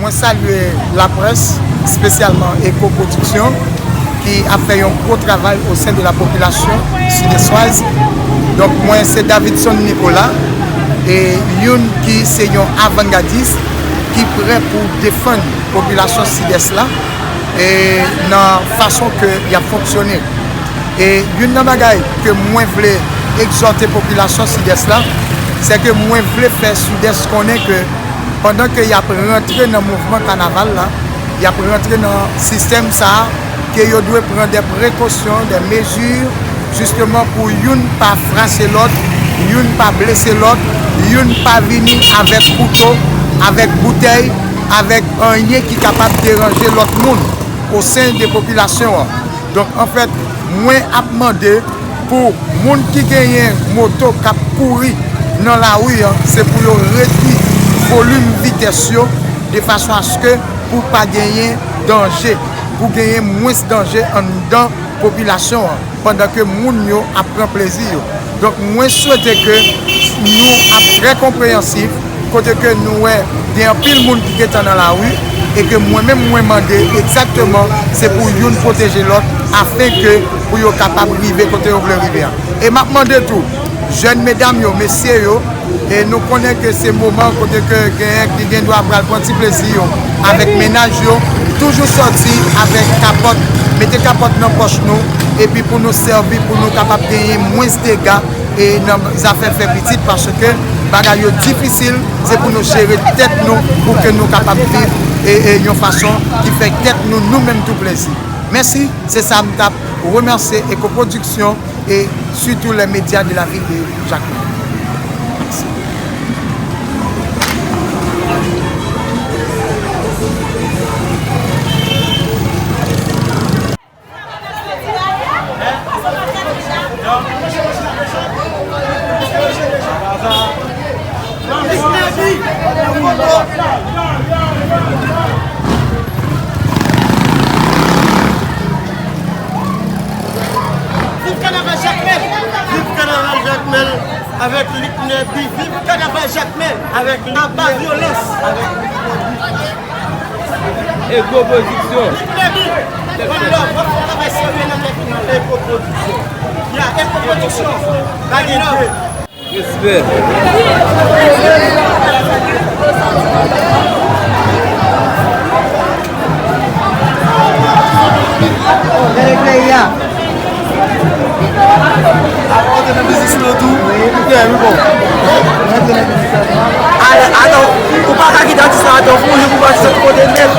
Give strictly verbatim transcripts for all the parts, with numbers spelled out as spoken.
Mwen salye laprès, espesyalman Echo Production, ki ap fè yon gwo travay o sen de la popilasyon sidèswaz. Donk, mwen se Davidson Nicolas, e youn ki se yon avanngadis ki prè pou defann popilasyon sidès la, e nan fason ke y ap fonksyone. E youn nan bagay ke mwen vle egzòte popilasyon sidès la, se ke mwen vle fè sidès konnen ke pandan ke y ap rantre nan mouvman kanaval la, y ap rantre nan sistèm sa a, ke yo dwe pran de prekosyon, de mezi, jisteman pou youn pa frase lòt, youn pa blese lòt, youn pa vini avèk kouto, avèk boutèy, avèk anyen ki kapab deranje lòt moun o sen de popilasyon an. Donk, anfèt, mwen ap mande pou moun ki genyen moto k ap kouri nan lari an, se pou yo redui volim vitès yo, de fason aske pou pa genyen danje, pou genyen mwens danje anndan popilasyon an, pandan ke moun yo ap pran plezi yo. Donk, mwen swete ke nou ap trè konpreyansif, kote ke nou wè gen anpil moun ki gentan nan lari, e ke mwen menm mwen mande egzakteman se pou youn pwoteje lòt, afen ke pou yo kapab rive kote yo vle rive a. E m ap mande tou, jèn medam yo, mesye yo, e nou konnen ke se moman kote ke genyen ki gen dwa pral pran ti plezi yo avèk mennaj yo, toujou sòti avèk kapòt, mete kapòt nan pòch nou, epi pou nou sèvi, pou nou kapab genyen mwens dega, e nan zafè fè pitit, paske bagay yo difisil, se pou nou jere tèt nou, pou ke nou kapab viv e, e yon fason ki fè tèt nou, nou menm tou plezi. Mèsi, se sa m t ap remèsye Echo Production e surtout les médias de la ville de Jakmèl. Mèsi. Viv kanaval Jakmèl! Viv kanaval Jakmèl avèk Luc Nerby! Viv kanaval Jakmèl avèk Luc Nerby! Aba vyolans! Echo Production. One love, w ap fè travay serye nan tèt nou. Echo Production. Ya, Echo Production. One love. Respè. Bèl peyi a. Ap antre nan biznis lan tou. Wi, wi, bon. Antre nan biznis lan tou. Ale, atann, ou pa ka kite atis la atann, fò yon jou pou atis la tou kote nèt.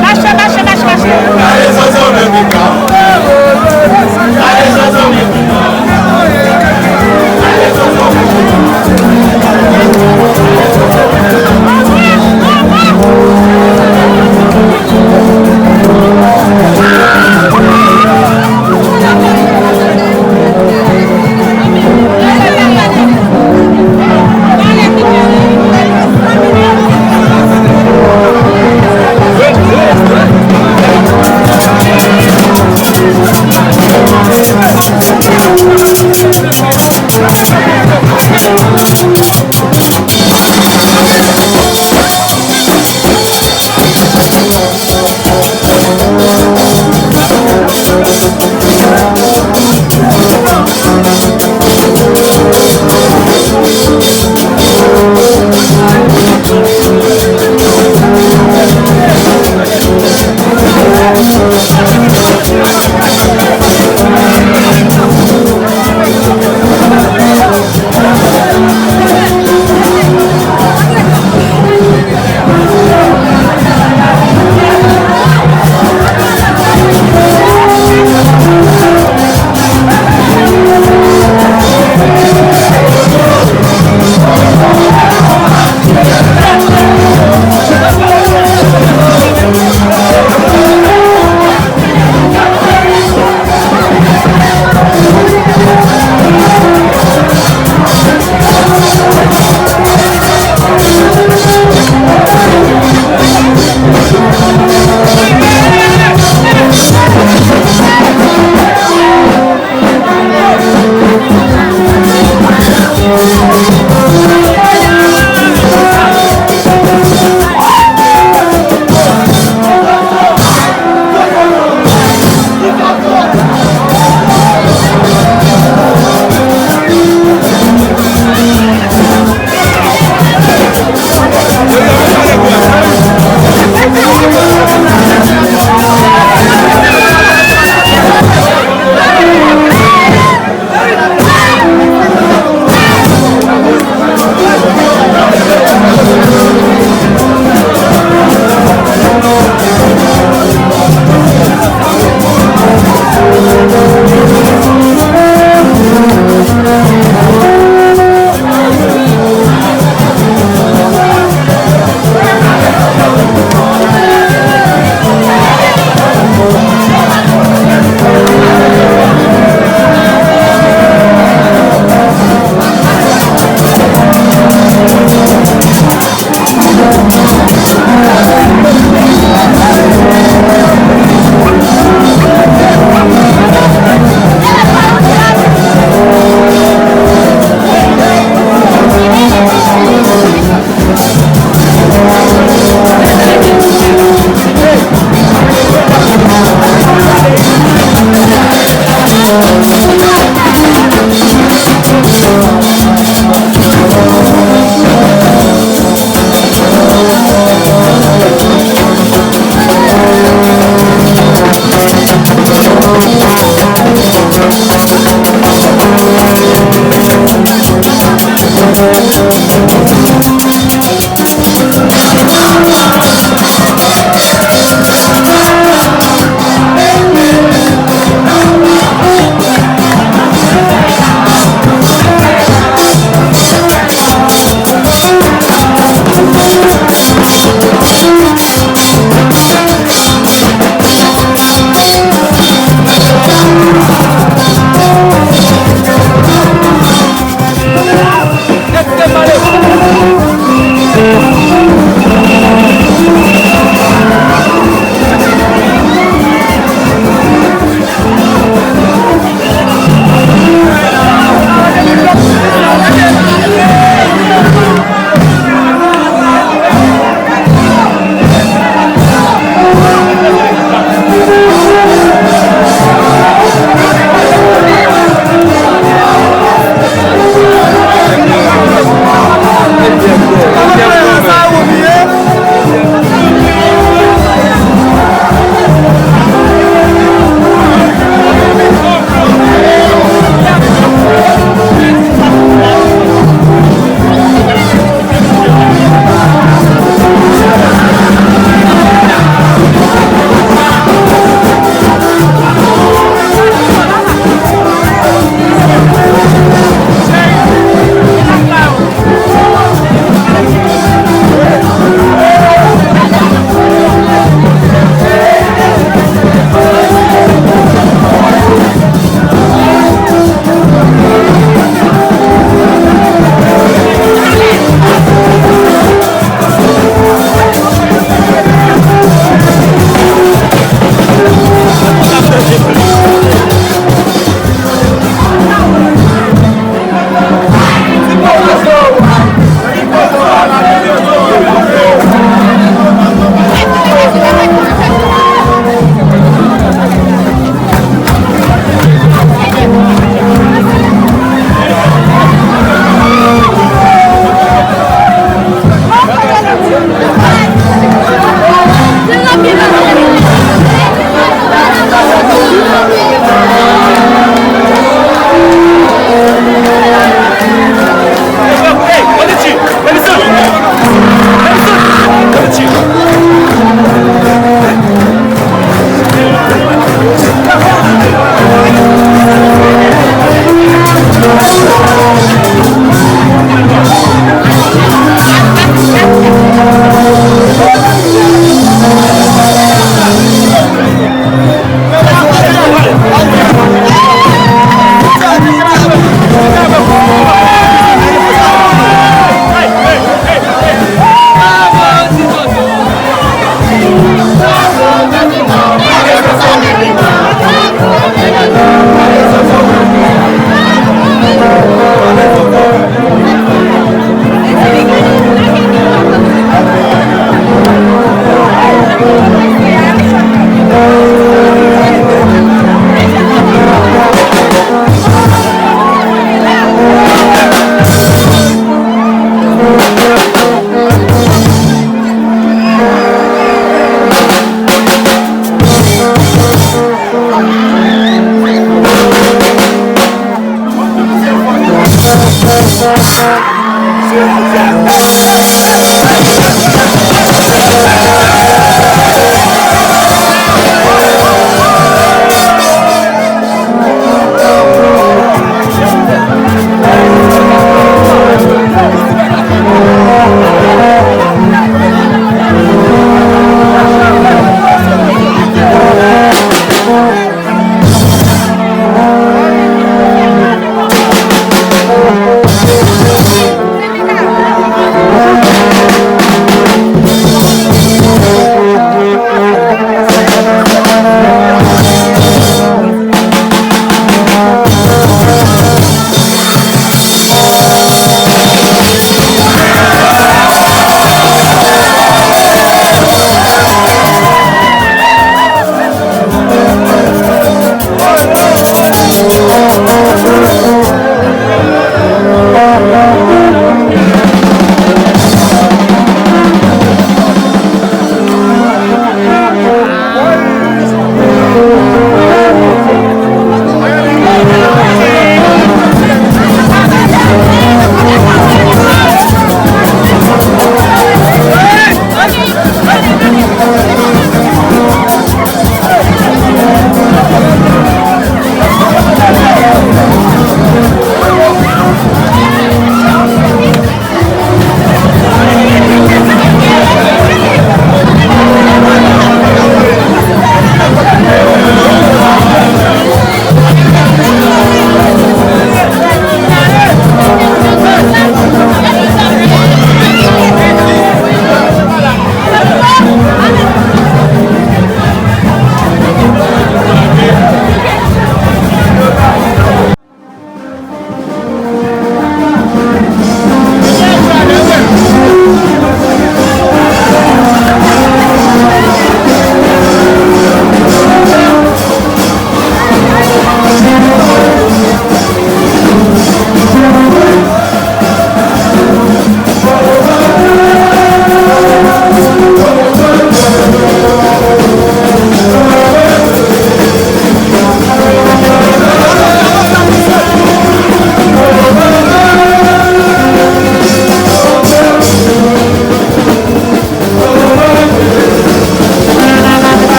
Mache, mache, mache, mache.